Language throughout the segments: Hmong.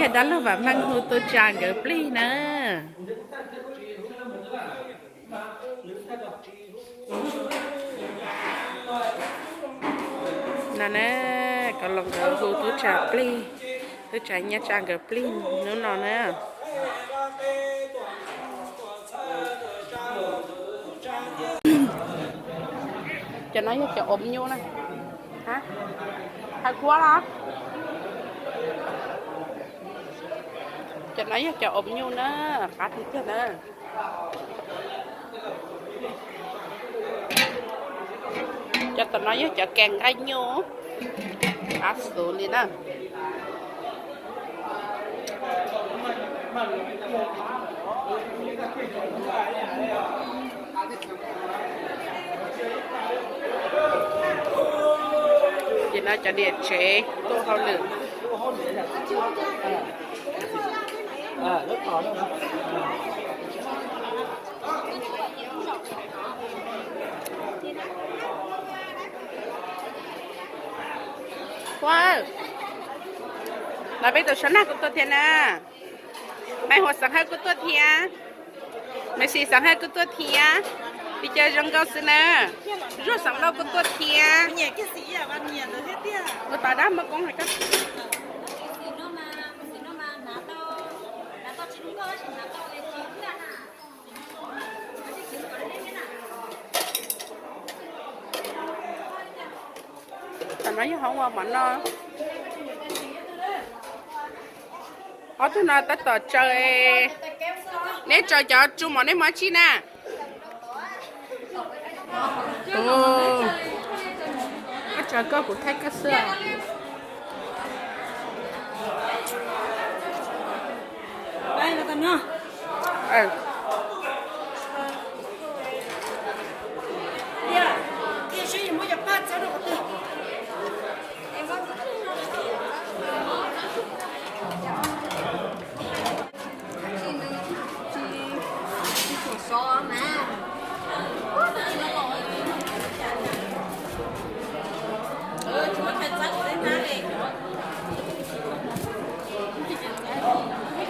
Dab laug Vam Meej hu tub tsa nkawd plig na. No na, Kom Loos nkawd hu tub tsa plig, tub tsa nyab tsa nkawd plig hnub no na. Cov no yog cov ov nyuj na. Hab kuab los? Cov no yog cov ov nyuj na, qab tiag tiag na. Cov tom no yog cov kas nqaij nyuj, qab xus li na. Ces no cov niam tsev tuaj hauj lwm. Ua, los peb tus Sab Nag kuj tuaj thiab na. Maiv Huas Xeem Hawj kuj tuaj thiab. Maiv Xis Xeem Hawj kuj tuaj thiab. Peb caug zoo nkauj xwb na. Zuag Xeem Lauj kuj tuaj thiab. Kuv tom dab Hmoob Koob hais koj. Tam no yog hoob ua mov noj. Ob tug no tab tom tsaws, neb tsaws cov tsu mov neb mus ua dab tsi na? Koj tsaws koj, kuv thaij koj xwb.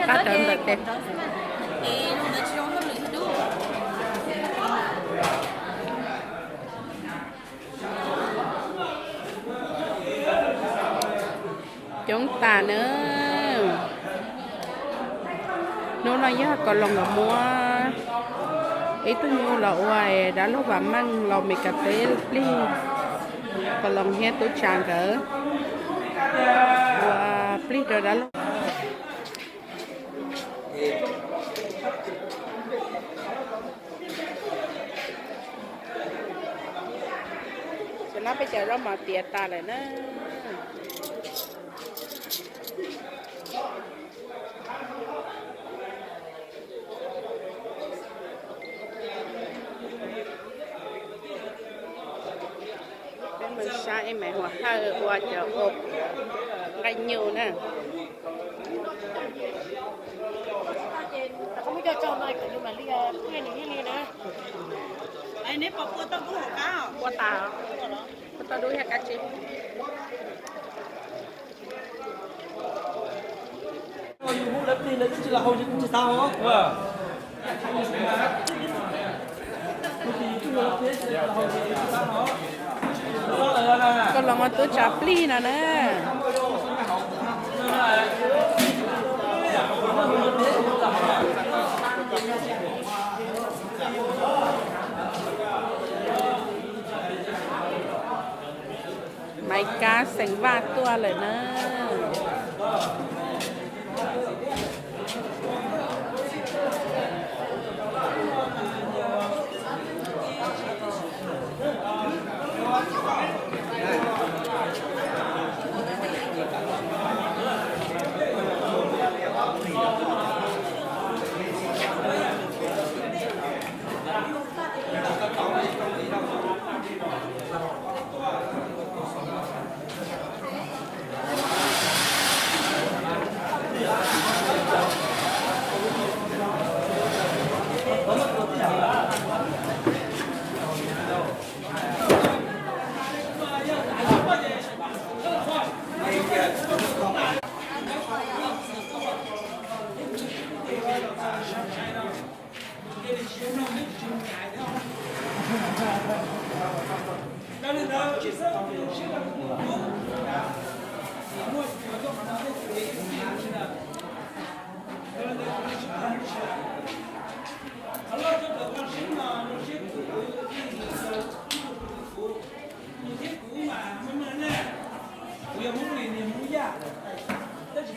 Qab tawv ntawm tes. Coob tas na. Hnub no yog Kom Loos nkawd muab ib tug nyuj los ua dab laug Vam Meej los Mes Kas teb plig. Kom Loos thiab tub tsa nkawd ua plig rau dab laug. Tam no peb cov zaub mov tiav tas lawm na. Peb mus saib Maiv Huas Hawj ua cov ov nqaij nyuj na. Ua tas, ua tau dub thiab kab tsib. Koj los ua tub tsa plig no na. Maiv Kab xeem Vaj tuaj lawm na.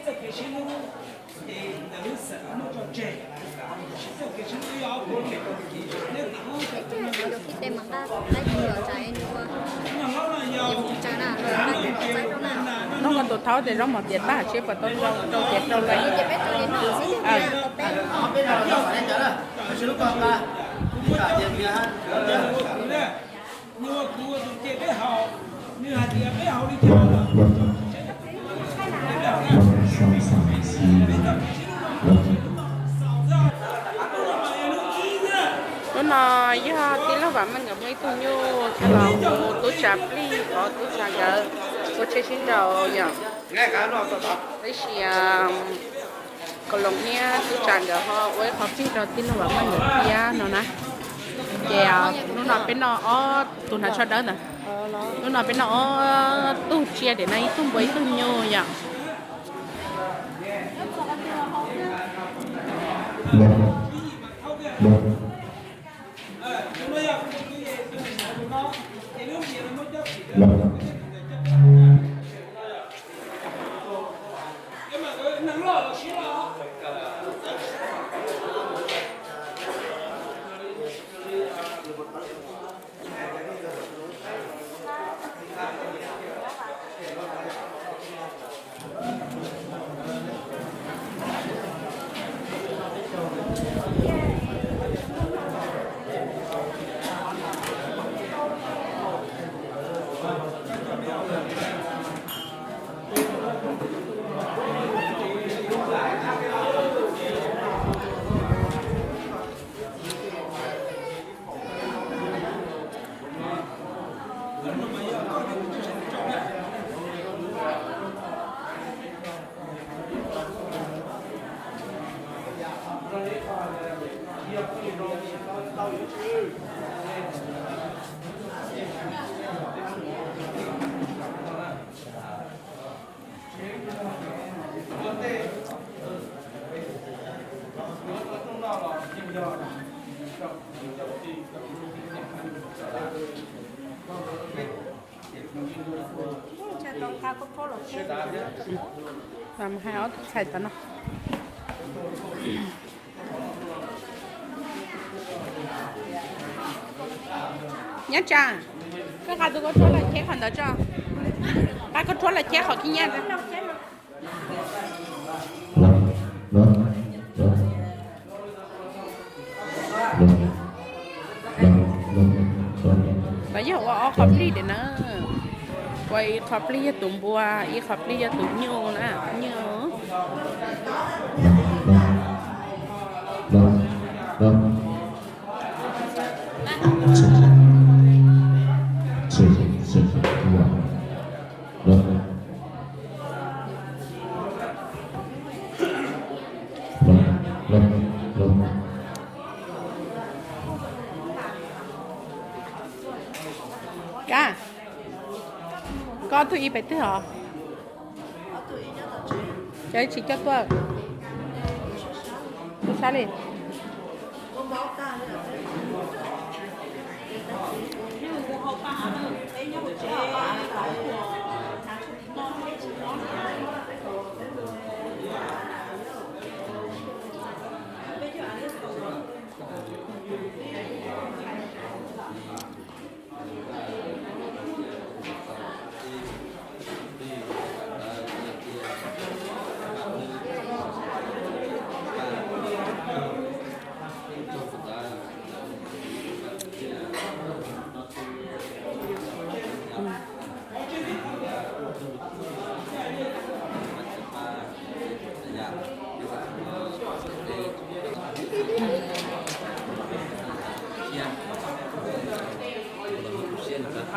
Nub ko tus thaub tias zaub mov tiav tag, seb puas tau rau, rau tiav rau lawm. Hnub no yog tij laug Vam Meej nkawd muaj ib tug nyuj thiab los hu tub tsav plig, thov tub tsav nkawd ua tsheb sib nraus yom. Tab sis Koos Loos thiab tub tsav nkawd ho ua ib qho plig rau tij laug Vam Meej nkawd thiab no na. Ces hnub no peb noj ob tug hnav tsho dawb ntawd. Hnub no peb noj ob tug tsiaj, tiam no ib tug npua ib tug nyuj yom. Hais ob tug txhais tau no. Nyob tsa, koj nqa tus koj rhuab los cheb qhov ntawd tso. Nqa koj rhuab los cheb qhov khib nyiab. Los yog ua ob qho plig tiam na. Ua ib qho plig yog tus npua, ib qho plig yog tus nyuj na, nyuj. Kab, koj ob tug ib pem twg os? Cov tsis coj tuaj. Tub sab li.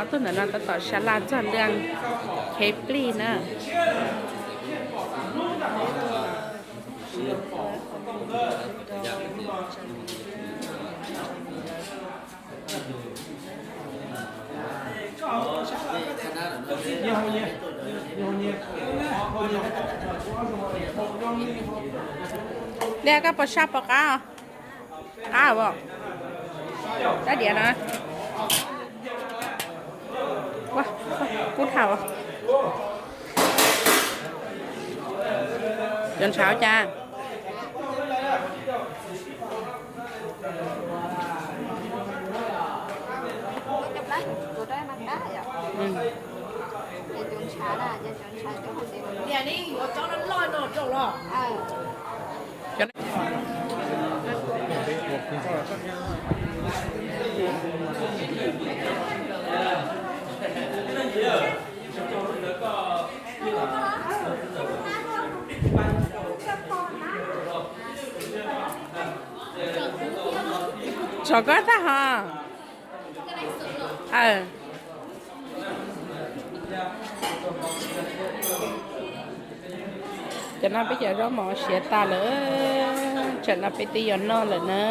Ob tug ntawm no tab tom sab laj txog laj qheb plig na. Li koj puas saj puas qab? Qab diav na. Kub dhau. Cov ntshav cas? Tsov koj tag hos. Cov no peb cov zaub mov siav tas lawm, tsam no peb twb yuav noj lawm na.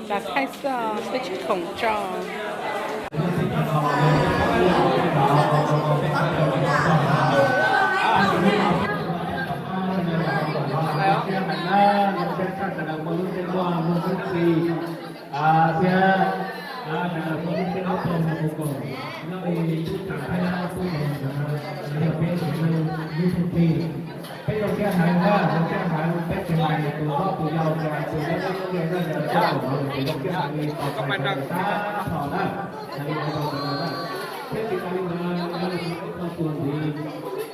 Thaij xwb, peb tsis khoom tso. Thiab sawv daws muaj lub teb muaj lub txij, thiab sawv daws muaj lub teb lub chaw mus koom nyob li tub tsam thiab tub ntawd, yog peb tsev neeg lub txij. Peb zoo siab heev na, zoo siab heev peb tsev neeg tus hlob tus yau tsev neeg tus zoo siab heev li tos tab txog na, thiab tsis tas li ntawd, nyob li ib qho tuas ntxiv,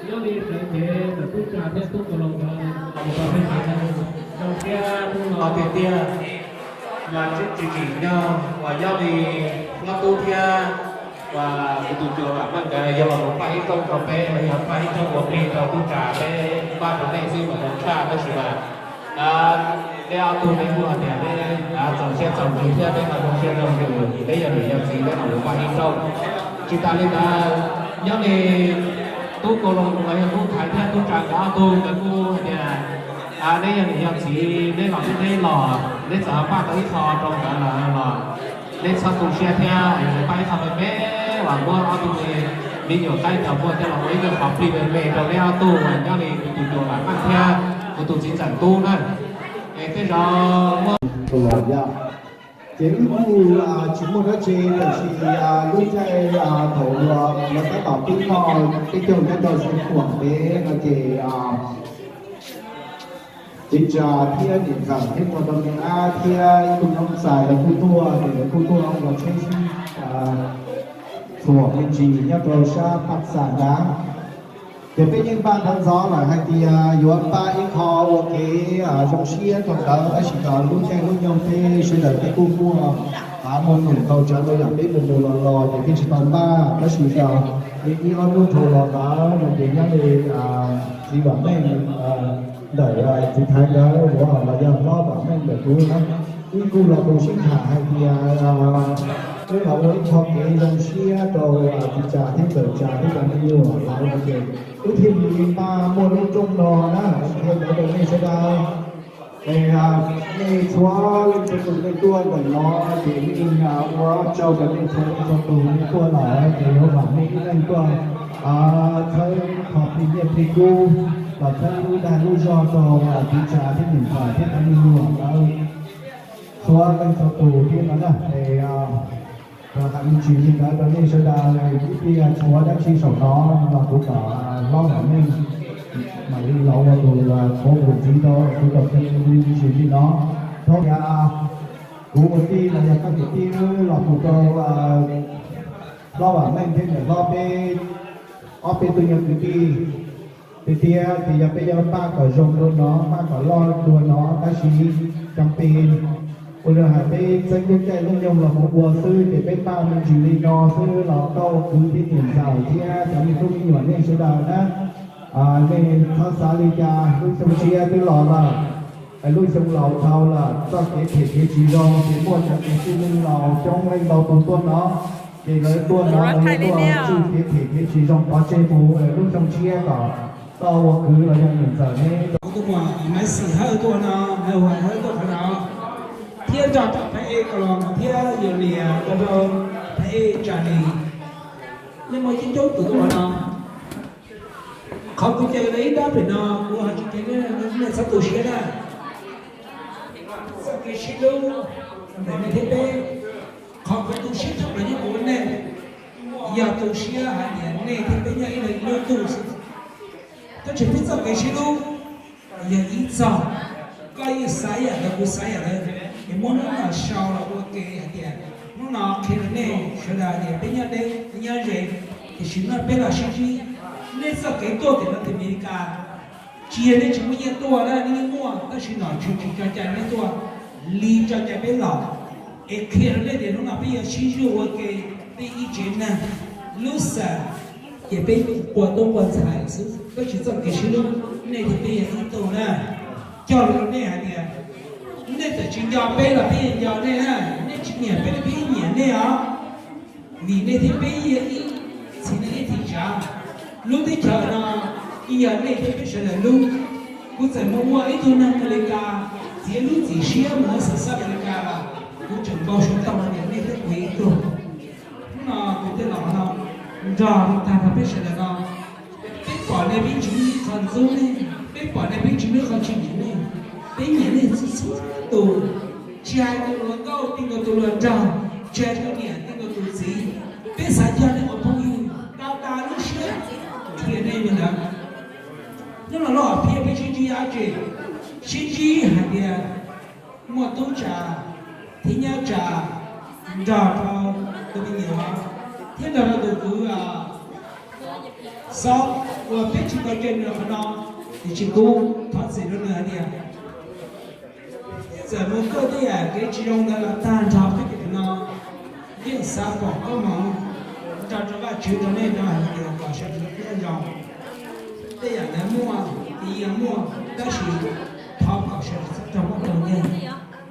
nyob li sawv cev ntawm tub tsam thiab tub kaus loos ntawd, zoo siab hnub no tiag tiag. Mas tsis tsim nyog uas nyob li hlob tub thiab uas kuv tus cuas Vam Meej nkawd yuav los mus paj ib rooj rau peb, los yog paj ib rooj ua plig rau tub tsam peb pab rau nej xwb mas zoo tshaj, tab sis mas nej ob tug nej kuj hais tias nej txaus siab txaus ntsws thiab nej ho zoo siab zoo ntsws, peb yog niam yog txiv peb los mus paj ib rooj. Tsis tas li ntawd, nyob li tub kaus loos los yog tub thaiv thiab tub tsam nkawd ob tug nkawd kuj hais tias nej yog niam yog txiv nej los twb neb los, neb txawm paj tau ib qho rau nkawd lawm los nej txhob tu siab thiab, paj ib qho me me uas muab ob tug me nyuam qaib cov muaj coj los ua ib qho plig me me rau neb ob tug uas nyob li kuv tus cuas Vam Meej thiab kuv tus txiv ntxawm tub na. Es tej zaum muab Ces wb kuj tsis muaj dab tsi, tab sis lub caij thaum uas lawv tab tom pib noj peb caug nyob rau xeev Khuam pem no ces txiv Tsa thiab niam ntxawm thiab mus rau me ab thiab ib tug Hmoob Xais lawv kuj tuaj, ces lawv kuj tuaj ua tsheb sib txhuam me ntsis nyob rau sab Paj Xas ntawd. Ces peb yeej npaj ntawv ntxov lawm hais tias yuav npaj ib qho ua kev zoo siab rau nkawd, tab sis lub caij lub nyoog peb sawv daws peb kuj muaj, muaj num ntau tsav ntau yam peb mus mus los los ces peb tsis tau npaj, tab sis li ib ob hnub dhau los ntawd no ces nyob li txiv Vam Meej ntawm txiv Thaiv nkawd los yog hlob Vam Meej ntawm kuv na, wb kuj los mus sib tham hais tias wb los ua ib qho kev zoo siab rau txiv Tsa thiab ntxawm Tsa thiab cov me nyuam lawv no ces wb thiaj li npaj muaj lub rooj no na, qhia ntawv rau nej sawv daws. Es nej txhua leej txhua tus nej tuaj ntawm no ces nej ua tsau rau nej txhua leej txhua tus nej tuaj lawm ces yuav vam nej ib leeg tuaj txhawb qhov plig nyiaj plig kub los txhawb lub dag lub zog rau txiv Tsa thiab niam ntxawm thiab cov me nyuam lawv txhua leej txhua tus thiab no na. Es hais me ntsis li ntawd rau nej sawv daws, ib pliag tshuav dab tsi saum no los kuv kom hlob Vam Meej mam li los ua tus qhuav mus ntxiv rau kuv kom me ntsis li no. Thaum kuv ua tij los yog koj niam tij los mus rau hlob Vam Meej thiab niam hlob peb ob peb tug nyuag kwv tij tiag tiag ces yog peb yuav npaj kom zoo dua no, npaj kom loj dua no, tab sis cov pes ua rau hais peb txeeb lub caij lub nyoog los mus ua xwb ces peb npaj me ntsis li no xwb los koj kwv thiab niam ntxawm thiab cov me tub me nyuam nej sawv daws na, nej txhob xav li cas, lub xyoo tshiab twb los lawm, lub xyoo laus dhau lawm, txoj kev phem kev tsis zoo ces muaj cov kev txwj neeg laus coob leej ntau tus tuaj no, ces lawv tuaj no lawv tuaj txuj kev phem kev tsis zoo pov tseg mus, lub xyoo tshiab kom tau ua kwv los yog niam ntxawm neb. Kuv tuaj muam Maiv Xim Hawj tuaj no, Hawj Hawj tuaj qhov no, thiab nrog rau Phaiv Ej Kaus Loos thiab Yus Lias, nrog rau Phaiv Ej Tsa Lis, nej muaj coob coob tus tuaj qhov no. Qhov kuv caw nej ib nrab pem no kuv ho tsis caw nej, nej txhob tu siab na. Kev sib hlub ntawm nej thiab peb, qhov kuv tu siab tshaj plaws nyob kuv ua neej yog tu siab hais tias nej thiab peb nyob ib leeg ib lub ntuj xwb. Tab sis peb txoj kev sib hlub yog ib txog, koj yeej xav yam ntawd kuv xav yam ntawd, es muab hnub no sau los ua ke hais tias hnub no qhia rau nej sawv daws hais tias peb nyob deb peb nyob ze, tiam sis no peb los sib ntsib. Nej txoj kev tuaj tim no tim Amelikas tsis yog nej tsis muaj nyiaj tuaj na, nej yeej muaj, tab sis nom tswv tsis tso cai nej tuaj li tso cai peb los. Es qhia rau nej tias hnub no peb yuav sib zuaj ua ke, peb ib tsev neeg lub xeem, ces peb ua tub ua ntxhais xwb, tab sis txoj kev sib hlub nej thiab peb yog ib tug na. Cog lus rau nej hais tias nej txawm tsis nco peb los peb yeej nco nej na, nej tsis nyiam peb los peb yeej nyiam nej os. Vim nej thiab peb yog ib txhis neeg ib txhis tsav, lub teb chaws no yog nej thiab peb sawv daws lub. Kuv txawm mus ua ib tug neeg Amelikas txiav lub txim siab mus ua xeem xeeb Amelikas los kuv tseem npau suav tau hais tias nej thiab kuv ib tug. Hnub no kuv thiaj los no nrog tag nrho peb sawv daws no, peb pom nej peb tsis muaj ib qho ntxub nej, peb pom nej peb tsis muaj ib qho tsis nyiam nej, peb nyiam nej txhua txhua tus, tsis hais tus hluas nkauj txij nkaus tus hluas nraug, tsis hais tus niam txij nkaus tus txiv, peb xav coj nej ua phooj ywg, tau tas lub siab qhia nej li ntawd. Hnub no lub hom phiaj peb sib ntsib dab tsi? Sib ntsib hais tias muaj tub tsav thiab nyab tsav nrog rau tus me nyuam thiab nrog rau tus kwv Xob uas peb tsis tau cia nws qhov no, tiam sis kuv thov txim rau nws hais tias txawm mus tuaj tej yam kev tsis zoo ntawd los tag nrho peb cov no yeej xav pom koob hmoov nrog rau Vajtswv rau nej no hais tias kom sawv daws nyob zoo. Tej yam ntawd muaj, yeej muaj, tab sis thov kom sawv daws txhob raug mob raug nkeeg,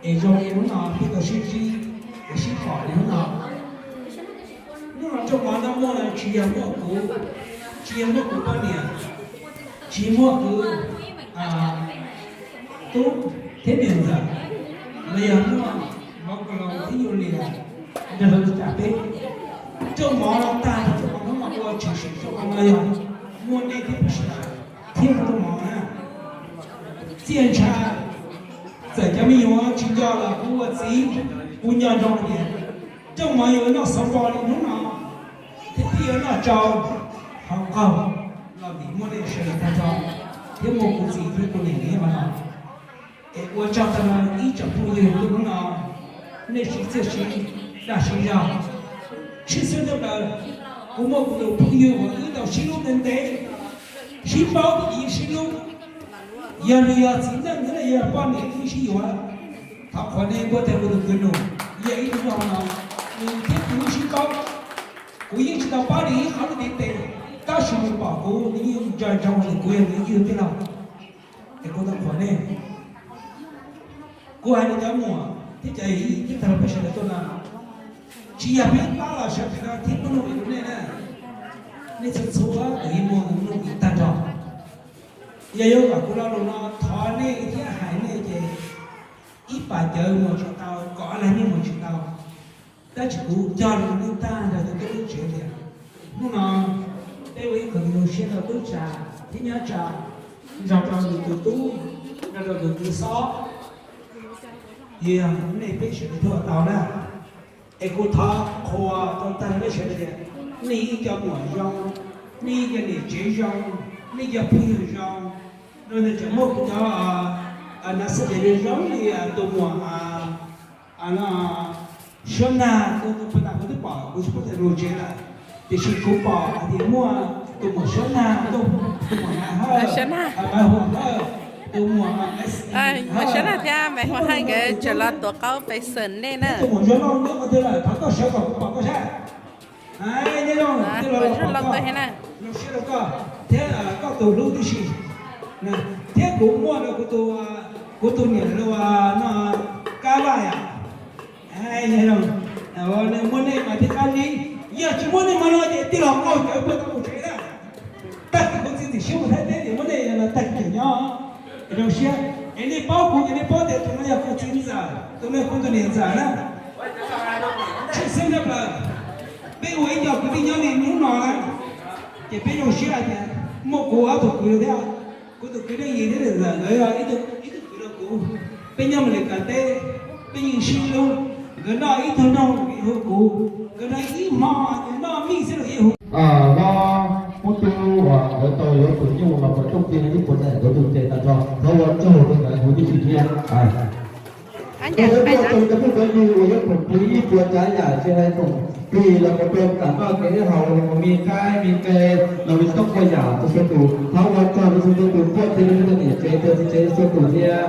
es zoo li hnub no peb tau sib ntsib, es sib pom li hnub no. Hnub no rooj mov no muaj tsis yog muaj kuv, tsis yog muaj kuv poj niam, tsis muaj kuv tub thiab niam ntxawm, los yog muaj vauv Kaus Loos thiab Yulia nrog rau tsam peb. Rooj mov no tag, rooj mov hnub no ua tshwm sim rooj mov no yog muaj nej thiab peb sawv daws thiab muaj rooj mov na. Txiaj ntsha txawm cov me nyuam tsis nco los kuv ua txiv, kuv nco ntsoov tias rooj mov yuav noj xov npo li hnub no, thiab peb yuav noj tsau hauv qaug los vim muaj nej sawv daws tag nrho, thiab muaj kuv txiv thiab kuv niam li no. Es ua tsaug tag nrho ib tsoom phooj ywg hnub no, nej siv txiaj siv dag siv zog, tshwj xeeb tshaj plaws kuv muaj kuv tus phooj ywg uas wb tau sib hlub ntev ntev, sib paub ces yeej sib hlub. Yog nws yog txiv neej thiab yog poj niam yeej sib yuav. Thov qhuas nej npuaj teg kuv tus kwv Nus, yog ib tug zoo no, nws thiab kuv sib paub. Kuv yeej tsis tau paub nws ib qho lub ntiv tes, tab sis nws pom kuv nws yeej nco ntsoov hais tias kuv yog nws ib tug tij laug. Es kuv tau qhuas nej. Kuv hais rau cov muam thiab cov yij thiab tag nrho peb sawv daws tuaj no, tsis yog peb pab los sawv daws no thiab muaj nuj nqis rau nej na. Nej txhua txhua tus yeej muaj nuj nqis tag nrho. Yog yuav kom kuv lo lus no thov nej thiab hais nej ces ib pas cawv mus tsis tau, kom ob lag nyiaj mus tsis tau. Tab sis kuv cog lus nej tag nrho rau peb lub tsev tias hnub no peb ua ib qho zoo siab rau tub tsav thiab nyab tsav, nrog rau nws tus tub, nrog rau tus kwv Xob, yog nej peb sawv daws tuaj tau na. Es kuv thov qhuas rau tag nrho peb sawv daws tias nej ib co muam zoo, nej ib co niam tsev zoo, nej ib co phooj ywg zoo, rau ntawd tseem muaj kuv cov nav xab tes zoo zoo li tus muam Suab Nag, kuv tus pas tas kuv twb pom, kuv tsis paub tias nws tsev lawm, tiam sis kuv pom hais tias muaj tus muam Suab Nag, tus muam Nav Hawj, Maiv Huam Hawj, tus muam Suab Nag thiab Maiv Huam Hawj nkawd tseem los tuav qaub pes xeem nej na. Tus muam Zuag Lauj nyob qhov twg lawm, thov koj sawv kom kuv pom koj saib. Nyob zoo, zoo siab rau koj thiab koj tus hlub tib si. Thiab kuv muaj rau kuv tus niam no, Kab Vaj yom. Nws muaj nej mas thiaj qab zib, yog tsis muaj nej mas no ces tij laug Nkauj Cawv puag ta mus tsev na. Tag kis kuv txiav txim siab mus Thaib teb ces muab nej los tag kis nyob. Zoo siab es nej paub kuv ces nej paub tias tus no yog kuv txiv ntxawm, tus no yog kuv tus niam ntxawm na. Tshwj xeeb tshaj plaws, peb ua ib co kwv tij nyob li hnub no na, ces peb zoo siab hais tias muaj kuv ob tug kwv thiab, kuv tus kwv Neej Yis thiab niam ntxawm nkawd yog ib tug kwv rau kuv. Peb nyob Amelikas teb, Peb yeej sib hlub, nkawd noj ib tug noog hu kuv, nkawd noj ib hmo, nkawd noj mij xwb los yeej hu. Vos muab tub nkawd tau yuav tus nyuj los puas coob tiag ib puas tsav yam nkawd tug ces tag nrho thov ua tsaug rau nkawd huv tib si thiab. Koj yuav tuaj rau cov phooj cov ywg uas yuav khoom plig ib puas tsav yam tsis hais khoom plig los mus rau kam noj kev haus los mus me qaib me qe los mus txhua txhua yam rau txhua tus, thov ua tsaug rau txhua txhua tus, puaj txhua leej txhua niam tsev, txhua txhua tsev txhua tus thiab.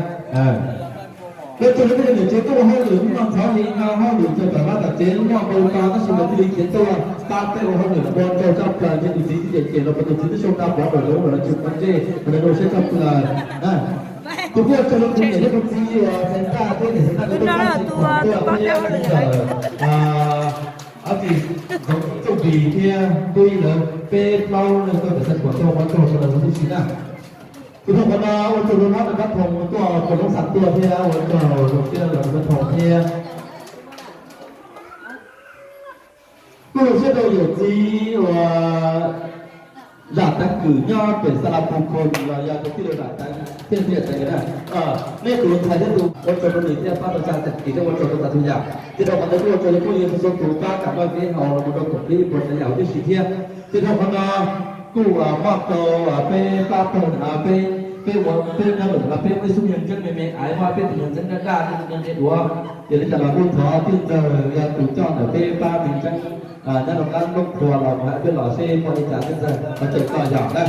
Ua tsaug rau nej niam tsev tuaj ua hauj lwm, hnub no ntxhov li no hauj lwm txog tom vaj tom tsev muaj npau taws tab sis lawv thiaj li khiav tuaj pab peb ua hauj lwm, ua tsaug tshaj plaws rau tus txiv txiv cem cem los rau tus txiv twb sau tau pov rau lub los tsis quav ntsej los lawv ua siab tshaj plaws. Kuv kuj ua tsaug rau kuv niam thiab kuv txiv uas Xeev Taj thiab niam Xeev Taj nkawd tuaj pab txiv pom tuaj peb ntawm ob txiv Txooj Vis thiab Tub Ib lawv peb plaub leeg tuaj ntawm Xeev Khuam tuaj ua tsaug rau lawv huv tib si na. Kuv thov qhov no ua tsaug rau Hlob Nais Pab Thoo tuaj Khuam Loob Xam tuaj thiab ua tsaug zoo siab rau Nais Pab Thoo thiab. Kuj zoo siab rau yawm txiv uas Zam Teev Kwm nyob pem Xa Las Pus Khum los yog tus tij laug Zam Teev thiab tus yawm Teev na. Nej tus ntxhais thiab tus ua tsaug rau nws thiab pab tau tsa txeem kis thiab ua tsaug rau tas txhua yam. Ces rau qhov ntawd kuj ua tsaug rau phooj ywg txhua txhua tus pab kam noj kev haus los mus rau khoom plig ib puas tsav yam huv tib si thiab. Ces rau qhov no kuj muaj tau peb pab pawg, peb, peb ua peb nyob lawm los peb muaj ib xub nyuag ntseeb me me, ais muaj peb tus nyuag ntxeev daj daj, peb tus nyuag ntse duav. Ces li cas los kuj thov tij ntxawg yog tus coj ntawm peb pab me ntseeb nyob rau qab ntuj qhua los mus hais peb los seb muaj li cas tij ntxawg los tseem txom yom na.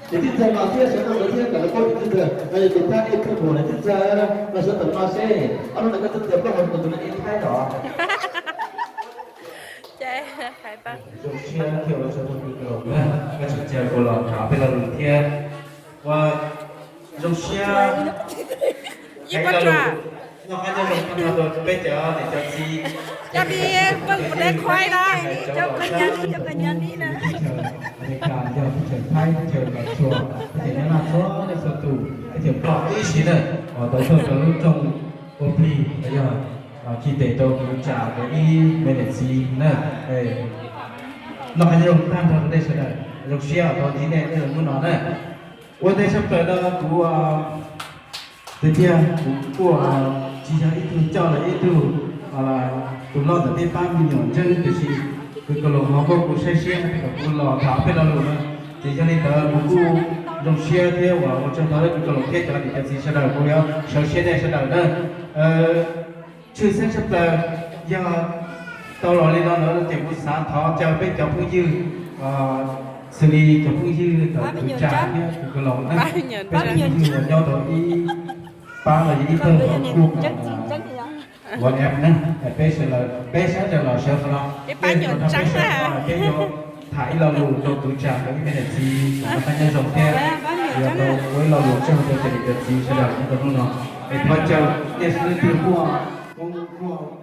Ces tij ntxawg los thiab sawv daws thiab kom lawv paub tij ntxawg no yog tus thab ej pheej mus na tij ntxawg, los sawv ntawm no seb ob hnub no koj tij ntxawg plaub hau tus tus no ej thaib los. Zoo siab thiab ua tsaug rau koj tseem caw kuv los tham peb lo lus thiab. Ua zoo siab. Noj qab nyob zoo tag nrho rau peb cov niam cov txiv, cov phooj ywg, cov kwv tij, teb chaws Amelikas, yog teb chaws Thaib, teb chaws Los Tsuas, teb chaws Nyab Laj txhua leej txhua tus, teb chaws Nplog tib si na, uas tau tuaj rau lub rooj ua plig los yog khi tes rau kuv tsam rau ib me niam txiv na. Noj qab nyob zoo tag nrho rau nej sawv daws, zoo siab tau ntsib nej tej zaum hnub no na. Ua ntej tshaj plaws no kuv tiag tiag kuv kuj tsis yog ib tug coj los ib tug tus loj ntawm peb pab me nyuam ntseeb, tiam sis kwv Kaus Loos ho muab kuv saib siab kom kuv los tham peb lo lus na. Ces yog li ntawd kuv kuj zoo siab thiab uas ua tsaug ntau rau kwv Kaus Loos thiab cov niam cov txiv sawv daws, kuv yuav sawv siab nej sawv daws na. Tshwj xeeb tshaj plaws yog tau los li no lawm ces kuv xav thov caw peb cov phooj ywg, xws li cov phooj ywg ntawm kwv Tsam thiab kwv Kaus Loos na, peb cov phooj ywg uas nyob rau ib pab los yog ib pawg kuj ua em na, peb sawv daws, peb sawv daws los sawv qhov no, peb yuav tham ib lo lus rau kwv Tsam rau ib me niam txiv kom noj qab nyob zoo thiab yuav tau ua ib lo lus tsaug rau cov niam cov txiv sawv daws nyob rau hnub no. Es thov caw nej sawv daws muaj koob muaj